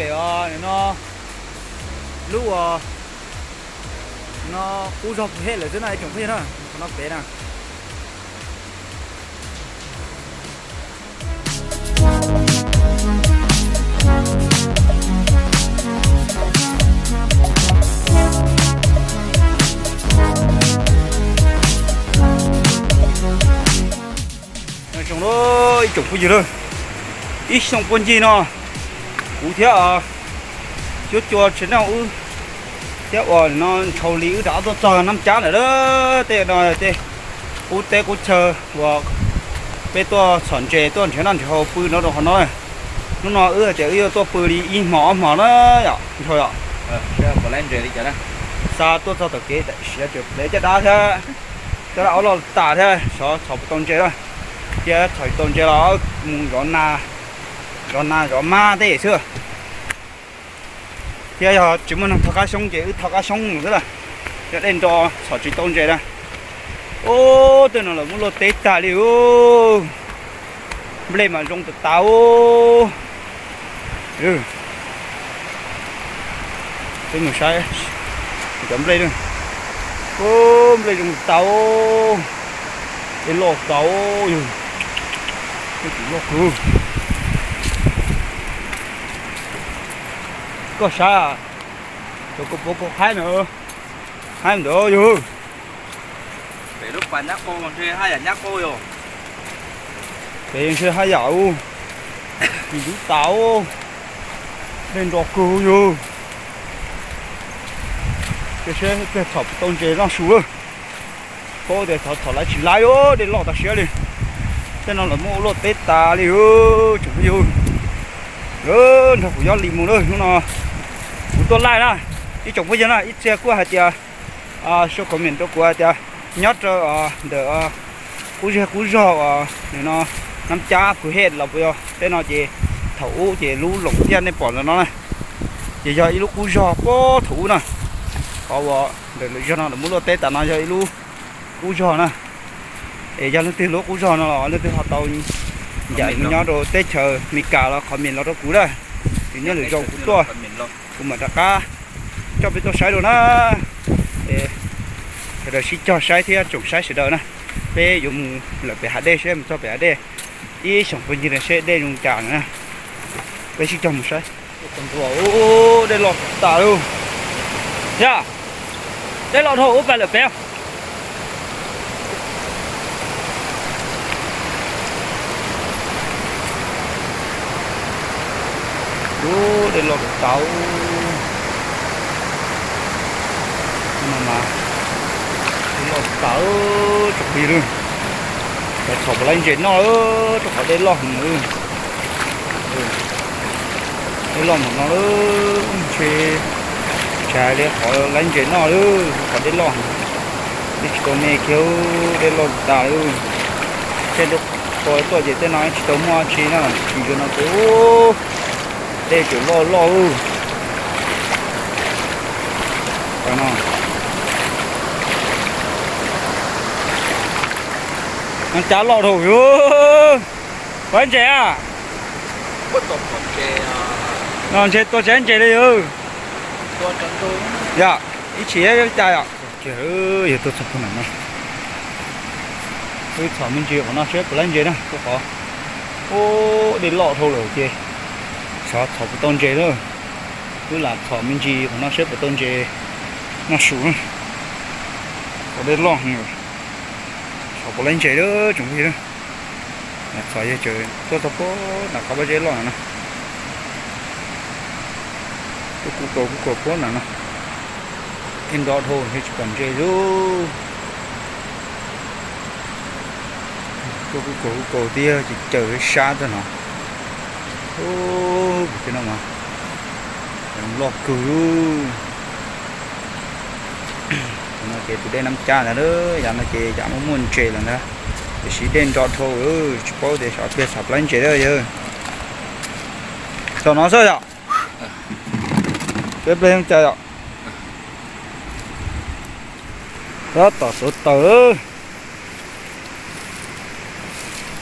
Pem os, no lub uas no qub zog pem lawm xwb na ib tsoom phooj ywg na, qhov no pem na. Zoo ib tsoom phooj ywg, ib xyoo puag ncig no kuv thiab cuab cua tsev neeg wb thiab uas no ntshaus li wb rov qab tuaj txog Nab Cab lawm. Tej no tej qub teb qub chaw uas peb tuaj txhom ntses tuaj nrhiav noj nrhiav haus pw no rau qhov no. Hnub no wb hais tias wb yuav tuaj pw li ib hmos ob hmos na yom, nrhiav yom. Xa tuaj txog tom kev siav tseem plev caj dab thiab, caj dab ob loj tas thiab xyov txhom puas tau ntses na. Cia txhom tsis tau ntses los mus zov nas, zov nas zov mab tej xwb. Thiab yog tsis muaj neeg thov qab xyoob ces wb thov qab xyoob xwb na. Yog dej nro txhom tsis tau ntses na. Ub, tej no lawv muab luaj teb tag li ub. Nplej mas zoo tas tas ub. Peb mus saib cov nplej, nplej zoo tas tas, dej loj tas, yog, dej loj kawg. Koj saib, cov koj puav koj haib na, haib ntawd yog. Pem lub pas nyab qau ntshe haj yam nyab qau yog. Pem ntshe haj yam ub, ntub tas ub, dej nro kawg yog. Cia seb tej txhom puas tau ntses noj su lawm. Paub tias txhom txhom laiv tsis laiv, dej loj tas siab li. Tej no lawv muab ua luaj teb tas li tsoom phooj ywg. Nrog kuv nyob li mus na, hnub no kuv tuaj laij na. Ib tsoom phooj ywg na, ib txhia kuj hais tias, sau comment rau kuv hais tias nyob rau ntawm qub zej qub zog uas nim no Nab Cab Phu Hej los puas yog? Tej no ces thaum ub ces lub Loos Tiaj nej pom ntawm no na, ces yog ib lub qub zog puag thaum ub na. Qhov uas ntawm lawv zog no lawv muab luaj teb tas no yog ib lub qub zog na. Es yog leej twg lub qub zog no los leej twg ho tau ncaim mus nyob rau teb chaws Amelikas los comment los rau kuv na. Vim nyob lwm zaus kuv tuaj, kuv mam rov qab coj peb tuaj saib dua na. Sawv daws sib cog saib thiab tsoom saib sawv daws na. Peb yuav mus lawm pem hav dej seb mus txog pem hav dej ib xyoos peb ncig seb dej zoo cas na. Peb sib cog mus saib. Dej loj tas lawm. Yog, dej loj dhau ub pas lawm pem. Ub, dej loj tas. Dej loj tas tsoom phooj ywg. Cov txhom puas laib ntses noj rau qhov dej loj heev. Dej loj npaum no lawm ntshe tsis hais li qhov laib ntses noj lawm, qhov dej loj heev. Dej tsis tau me kiag, dej loj tas lawm. Tej lub qhov tuaj ces tej no tsis tau muaj tsi na, tsis zoo no ces dej tseem loj loj. Nab Cab loj dhau yog. Puas ntses a? No ntshe tua tsis ntses li yog. Yog, ib tshim li cas yom. Yog tuaj txog puag nram no, wb txhom me ntsis qhov no seb puas laib ntses na, rau qhov ub dej loj dhau lawm ces xyov txhom puas tau ntses na. Wb lam txhom me ntsis qhov no seb puas tau ntses noj su na. Qhov dej loj heev, xyov puas laib ntses lawm tsoom phooj ywg. Txhom yog tseem tuaj txog puag nram qhov pob zeb loj no na. Tuaj kuj kaus kuj kaus puag nram no. Dej nro dhau ntshe tsis pom ntses li. Tuaj kuj kaus kuj kaus tiag ces caws sab tag no. Ub, no mas loj kawg. Tam no ces tus dej Nab Cab ntawd, yav no ces yav muaj muaj ntses lawm ntag, tiam sis dej nro dhau, tsis paub tias xyov pliag txhom puas laib ntses lawm yog. Tom no xwb yom? Peb pliag zoo cas yom? Tab tom tuav taws,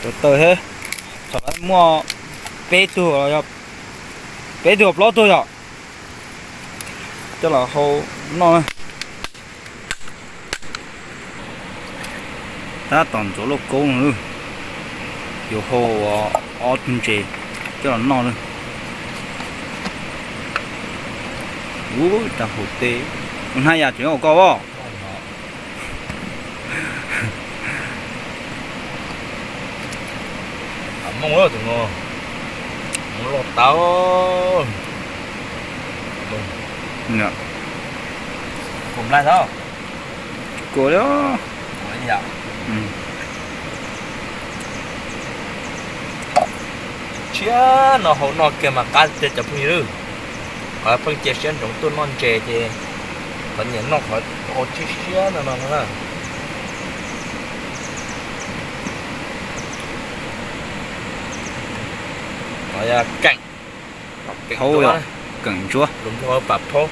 tuav taws thiab. Txhom muaj peb tug los yog Peb tug plaub tug yom. Coj los hau noj na. Tab tom ntxuav lauj kaub no, yuav hau ob tug ntses coj los noj na. Ub, rau hauv teb. Hnab yas tseem nyob hauv koj os. Pam Mooj, tus no loj tau. Kuv nplaig tau. Kuv li. Tshiab no hau noj kiag mas qab tiag cov phooj ywg. Qhov pheej cia siab ntsoov tuaj noj ntses ces qhov nyiam noj qhov hau tshiab siab no no na. Qhov keem, keem ntsuab, keem ntsuab. Lus Nplog pam phaub.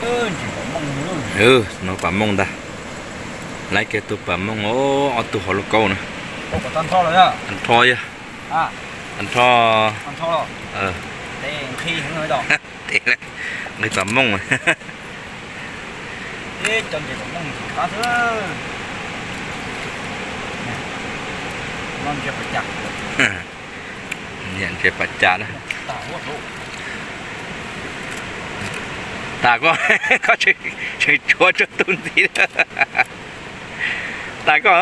Ntses pam Mooj. No pam Mooj ntag. Laiv kiag tus pam Mooj, ob tug hauv lauj kaub na. Nrho yog. Nrho. Nqhis pam Mooj. Ntses pam cas na. Tas koj, koj tseem tshuav tsuag tug ntxiv. Tas koj.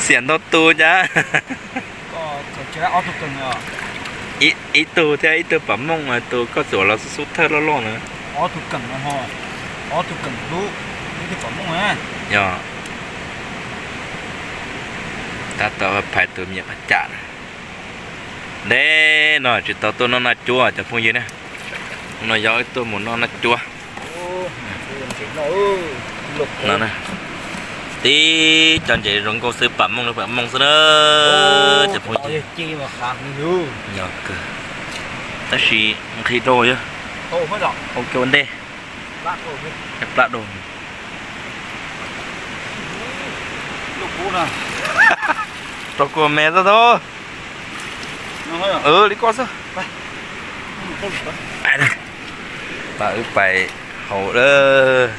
Xiam ntau tus cas. Ib tug thiab ib tug pam Mooj, tus koj txuas los xub xub thawj loj loj na. Yog. Tab tom phais tus me nyuam pas cam na. Deb no tsis tau tuaj noj naj cuab cov phooj ywg na. No yog wb tuaj mus noj naj cuab. No, tib co ntses zoo nkauj xwb, pam Mooj li pam Mooj xwb na. Cov phooj ywg, tab sis nqhis dua yog, ua kiag ua ntej, plab dua. Rau kua me xwb tau. Li koj xwb. Pab wb pais hauv lawm.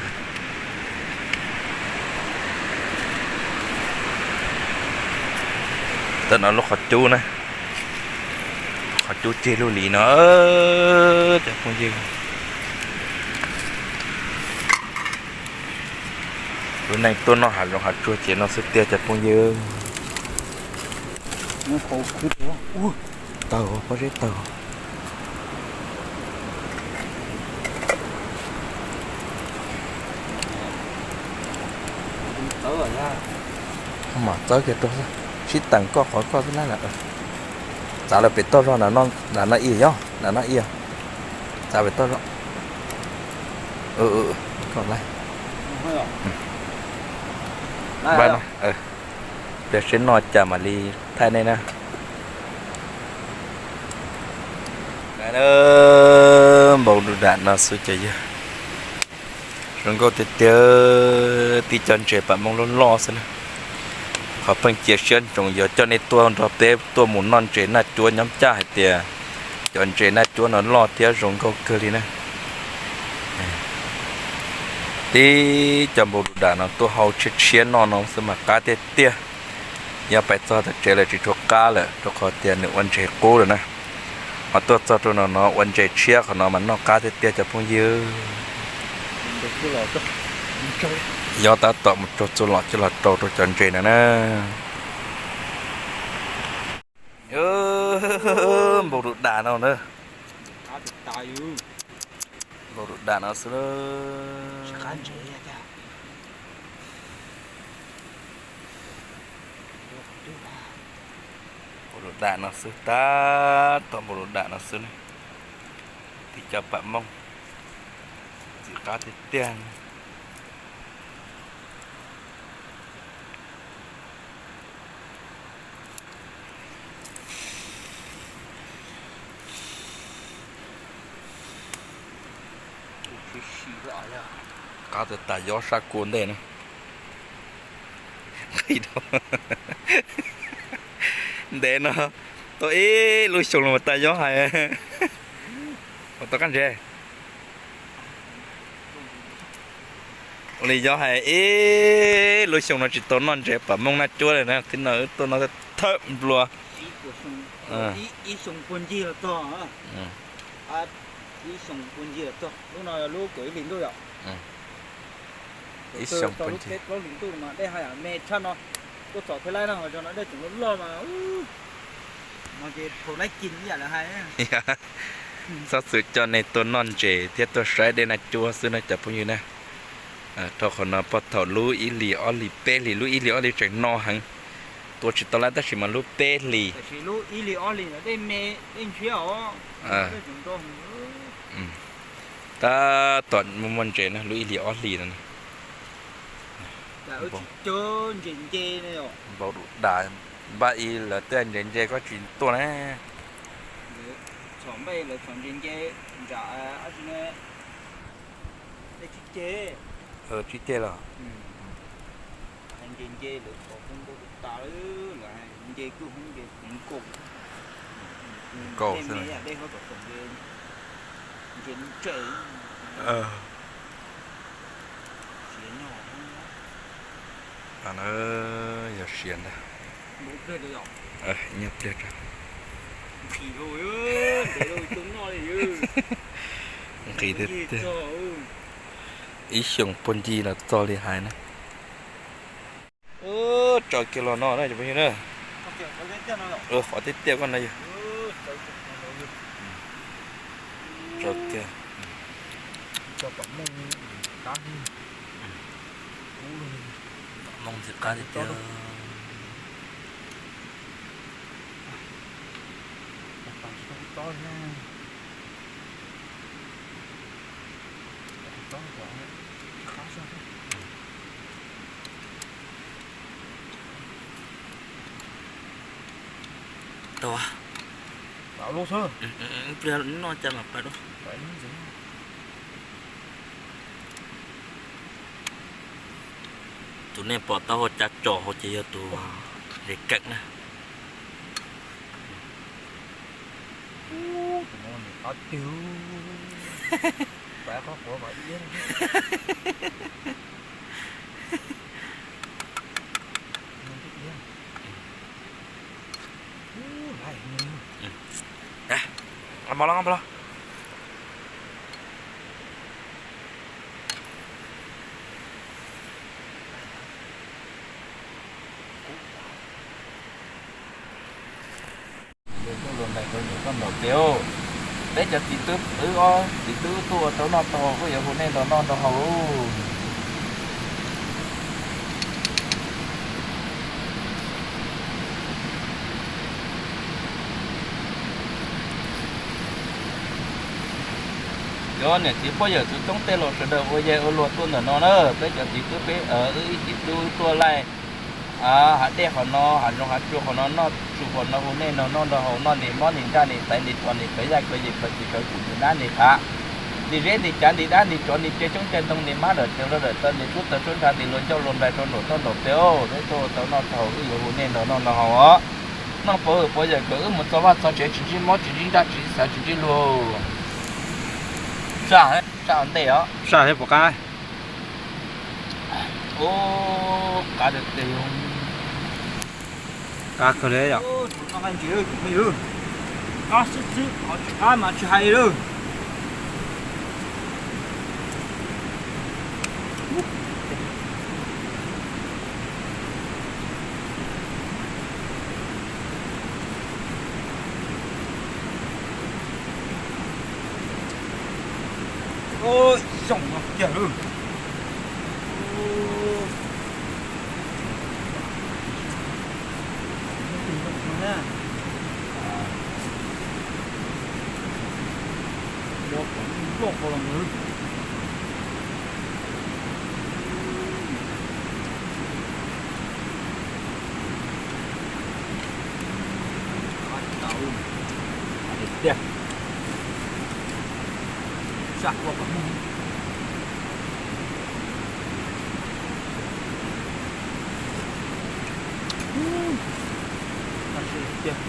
Tam no lub qhov cub na, qhov cub cig lug li no, cov phooj ywg. Lub neej tuaj noj hav zoov hav tsuag ces no xwb tiag cov phooj ywg. Taug, pob zeb taug. Mam txawb kiag rau xwb, sib teem koj qhov koj xwb na. Txav lawm pem toj zog, nram no ib yog, nram no ib yog. Txav pem toj zog. Koj laij. Peb seb noj cas mam li thaij nej na. Npau du dam no xwb cov yawg. Zoo nkauj tiag tiag, tib co ntses pam Mooj loj loj xwb na. Qhov pheej cia siab ntsoov yuav coj nej tuaj nrog peb tuaj mus noj ntses naj cuab nyob Caj hais tias cov ntses naj cuab no loj thiab zoo nkauj kawg li na. Tib co npau du dam no tuaj hau tshiab tshiab noj no xwb mas qab tiag tiag. Yog pais txog tom tsev lawm tsis tshua qab lawm rau qhov tias nws ua ntses qub lawm na. Ho tuaj txog rau no no ua ntses tshiab qhov no mas noj qab tiag tiag cov phooj ywg. Yog tab tom mus tsaug txuj lom coj los rau rau cov ntses no na. Npau du dam no na. Npau du dam no xwb. Npau du dam no xwb, tab tom npau du dam no xwb na. Tib co pam Mooj ntxim qab tiag tiag. Qab tas tas yob sab kua ntej na. Ntev no, tau ib lub xyoo los tas yob hais. Ua tau qab ntse. Ua li yob hais ib lub xyoo no tsis tau noj ntses pam mooj naj cuab li na, tib no wb tuaj noj thawj nplua. Ib xyoo puag ncig los txog, ib xyoo puag ncig los txog. Lub no yog lub kaum ib hlis ntuj yom. Ib xyoo puag ncig. Plaub hlis ntuj mas dej haj yam me tshaj no. Tuaj txog thiab laib no ho no dej tseem loj loj mas, no ces thaum laib kis ib yam lawv hais. Txhob txwm coj nej tuaj noj ntses thiab tuaj saib dej naj cuab xwb no cov phooj ywg na. Rau qhov no puag thaum lub ib hlis ob hlis peb hlis, lub ib hlis ob hlis tseem no heev, tua tsis tau lawm, tab sis mas lub peb hlis, tab sis lub ib hlis ob hlis no dej me, dej ntshiab os. Tab tom muaj muaj ntses na, lub ib hlis ob hlis no. Npau dum dam, npaj ib lawv tej ntses nce koj tsis tuaj na. Txhom npaj lawv txhom ntses nce nram, tsib ceg los. Nce nce lawv txhom kub nkaus tas lawm, lawv nce kwj hoob nce kub nkaus. Nkaus xwb. Yog siav ntag. Nyob pliag. Nqhis tiag tiag. Ib xyoos puag ncig los txog li hais na. Tsaus kiag los no na cov phooj ywg na. Qhov tiaj tiaj koj no yog. Tsaus kiag. Mooj ntxim qab tiag tiag. Tau, pliag noj cas mam pais dua. Tus nej pom taub hau cav tsom hauv ces yog tus nqhis keem na. Mos los, mos los. Peb cov txiv tub wb ob txiv tub tuaj ua tau noj tau haus, wb yuav hu nej nrog noj nrog haus. Cov niam txiv pog yawm txwv txoob tej laus sawv daws ua yaig ua luag tuaj ntawm no na, peb cov txiv tub peb wb ib txiv tub tuaj laij hav dej qhov no, hav zoov hav tsuag qhov no, noj tsuag qhov no, hu nej nrog noj nrog haus, noj ntim mob ntim nraj ntim txaiv ntim rho ntim kawv yaj kawv yim kawv txiv kawv kum ntim nab ntim qav, ntim zeb ntim cav ntim dab ntim tsov ntim ceg coob cag ntoo ntim mab dawm tawv hluav dawm taw ntim sub taw sub nrhav ntim luag ncauj luag nplaig rau nraum toj nraum pes os. Peb tuaj ua tau noj tau haus wb yuav hu nej nrog noj nrog haus os. Noj pov hwm pov yawm kom wb mus txog vaj txog tsev tsis ntsib mob tsis ntsib nraj tsis ntsib xav tsis ntsib luag. Saj, saj ua ntej os. Saj thiab puas qab? Ub, qab tiag tiag. Qab kawg li yom. Qab xwb xwb, qhov tsis qab mas tsis hais li. Ib xyoos no kiag lawm. Tiag. Saj ua kom mus. kiag.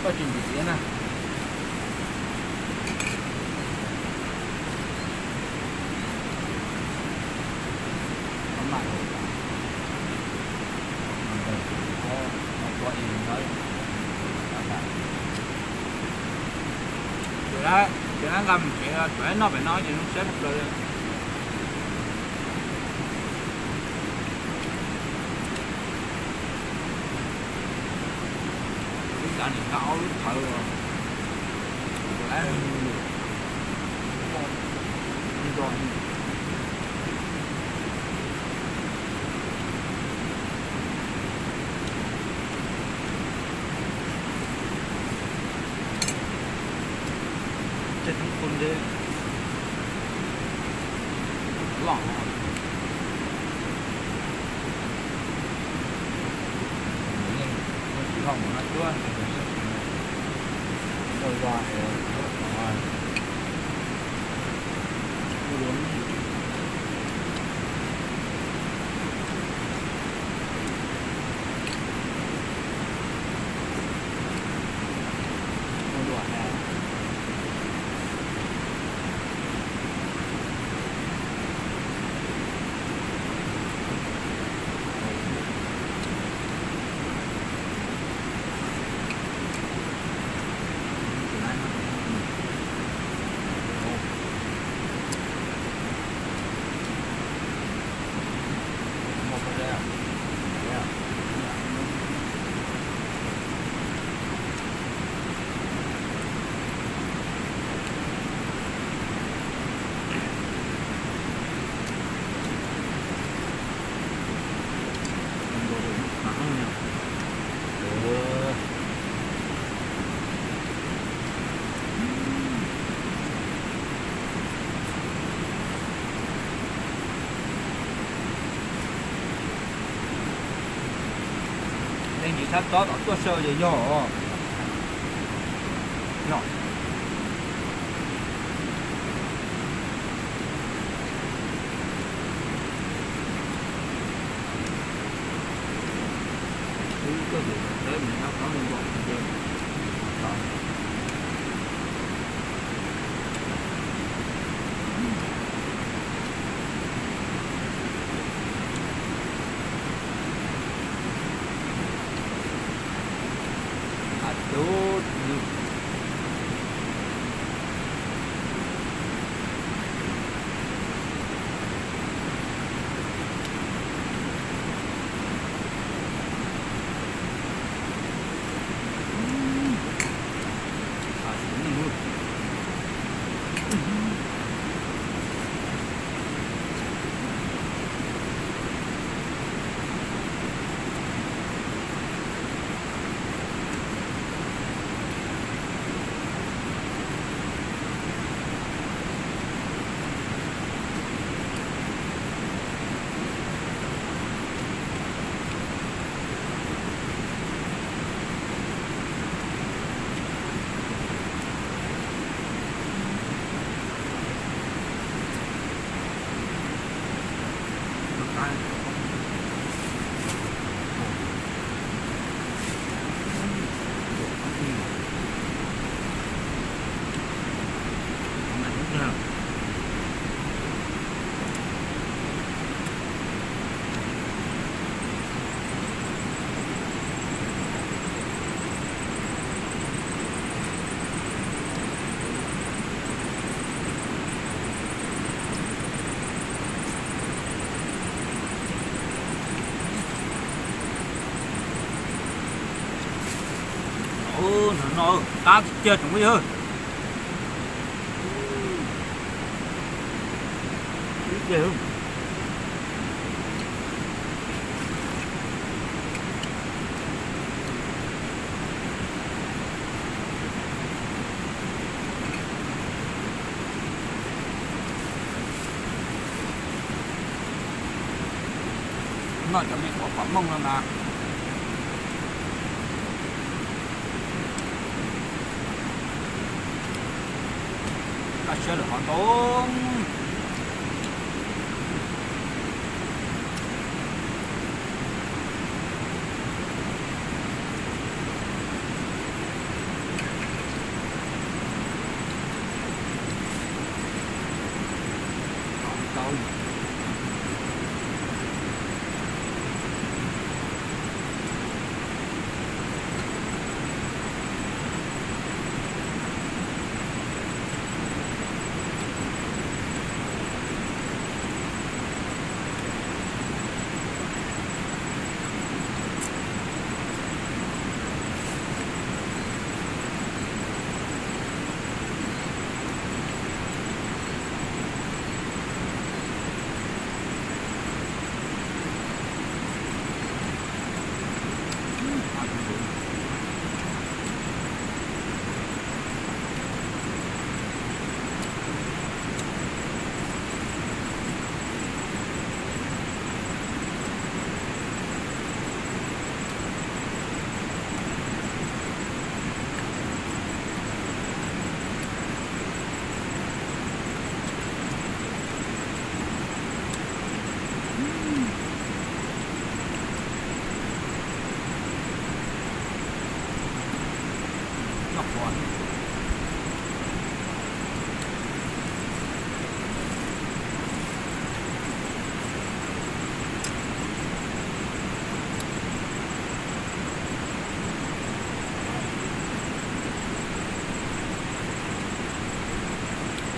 Koj tsis ntim tiab na. Ces nqa mus tsev, tsuav noj pem no ces zoo siab tshaj plaws li. Lub cav nim nqa ob lub thawv los. Tej thoob qub ntseb loj. Leej txiv sab tob tom tuaj saw ces yog os. No. Ub, no no, qab tiag tsoom phooj ywg. Ub, tiag. Noj cov me qhuav pom mooj no mas kaj siab lawm qhov ntau.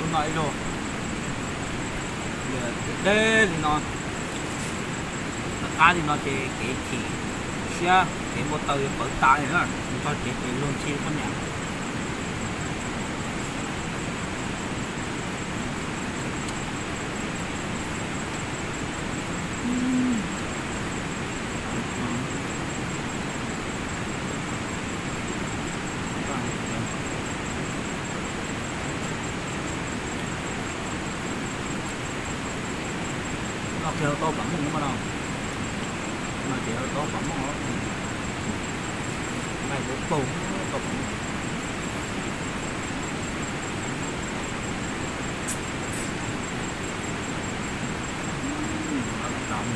Ub no ib lub, deb li no, qab li no ces kev chim siab kev npau taws yuav pawv tas li na, nrog kev ces luag ntxhi poj niam. Noj kiag tau pom mooj no, no ces tau pom mooj, nqaij dawb paug tau pom mooj. Lawv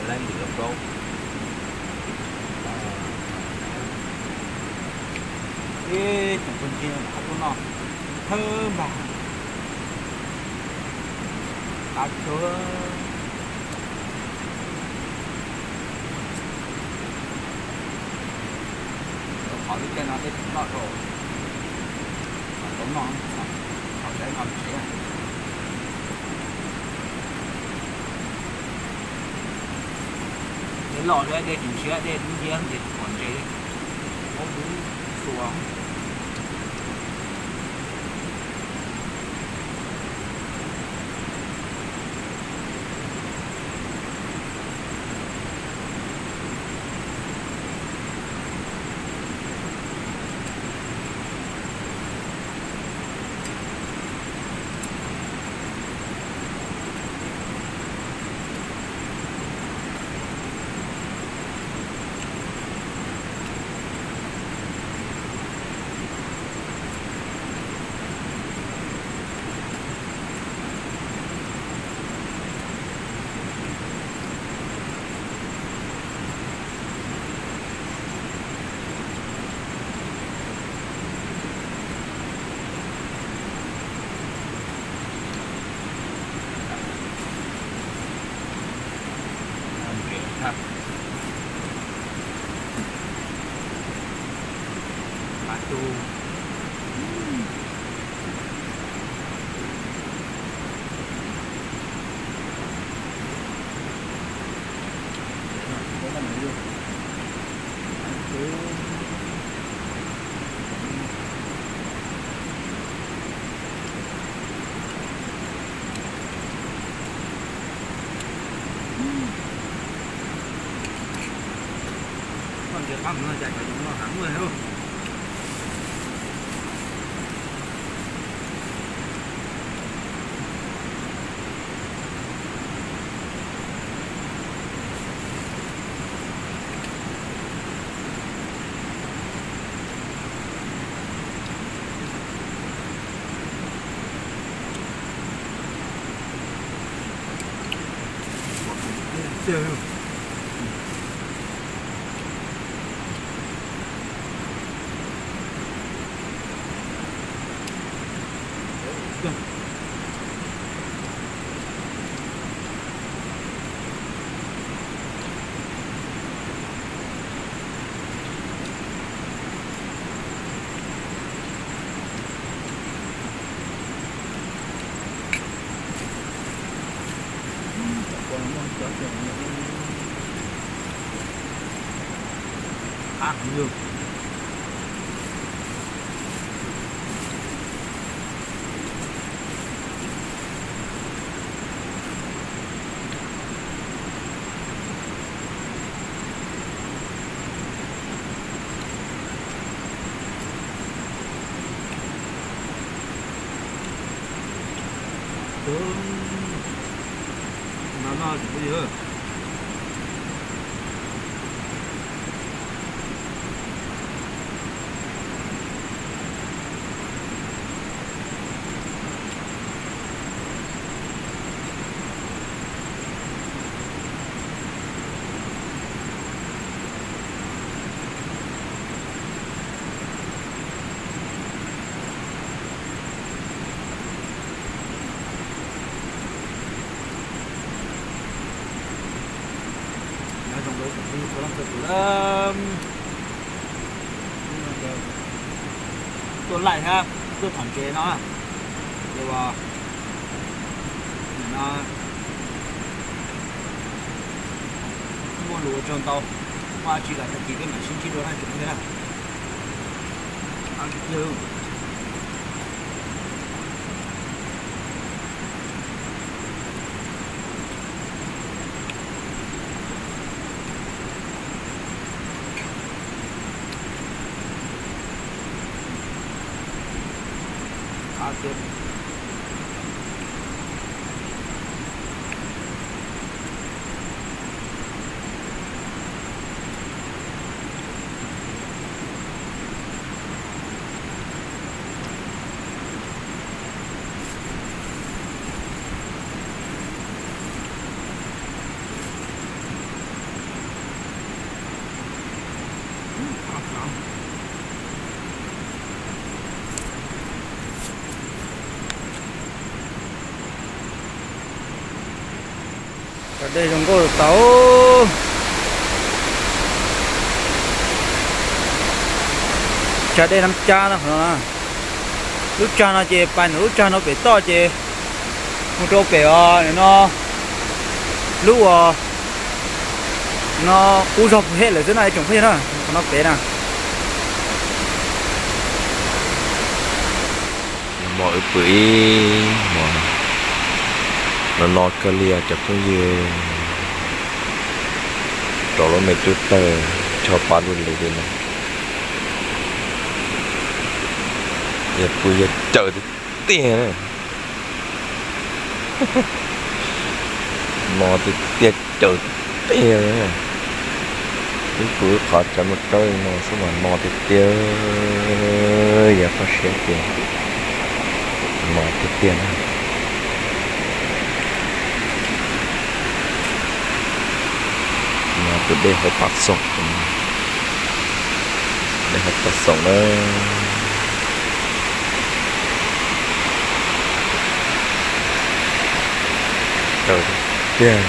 laij lwm los plaub. Ib tsoom phooj ywg qhov tuaj noj thawj npag, qab tshua. Qhov lub caij no dej tseem loj dhau, tau noj, thaum saib no siav. Dej loj thiab dej tsis ntshiab, dej dub nciab ces pom ntses li, aub dub xuas. Ces qab no cas cov yoov no heev lawm. No no, Nyob zoo rau ib tsoom phooj ywg txhua leej txhua tus na. Tuaj laij thiab tuaj tham ntses no, ces uas nim no muaj lus ua tsaug ntau, muaj dab tsi los tag kis peb mam sib ntsib dua na tsoom phooj ywg na. Tsag dej zoo nkauj tau. Tsag dej Nab Cab no, qhov no na. Lub tsag no ces pais ntawm lub tsag no pem toj ces mus rau pem os no, lub uas no qub zog pem lawm xwb no ib tsoom phooj ywg na, qhov no pem na. Mog wb pw ib hmos no no kawg li os cov phooj ywg, rau lub me cub tawg tsho pa luj lus li no, yog pw yog caws tiag tiag na. Mos tiag tiag caws tiag. Wb pw wb qhov tsav muaj tsaub li no xwb mas mos tiag tiag, yog koj siab tiag, mos tiag tiag na. No tus dej hauv pas xoom, dej hauv pas xoom na. Caws tiag.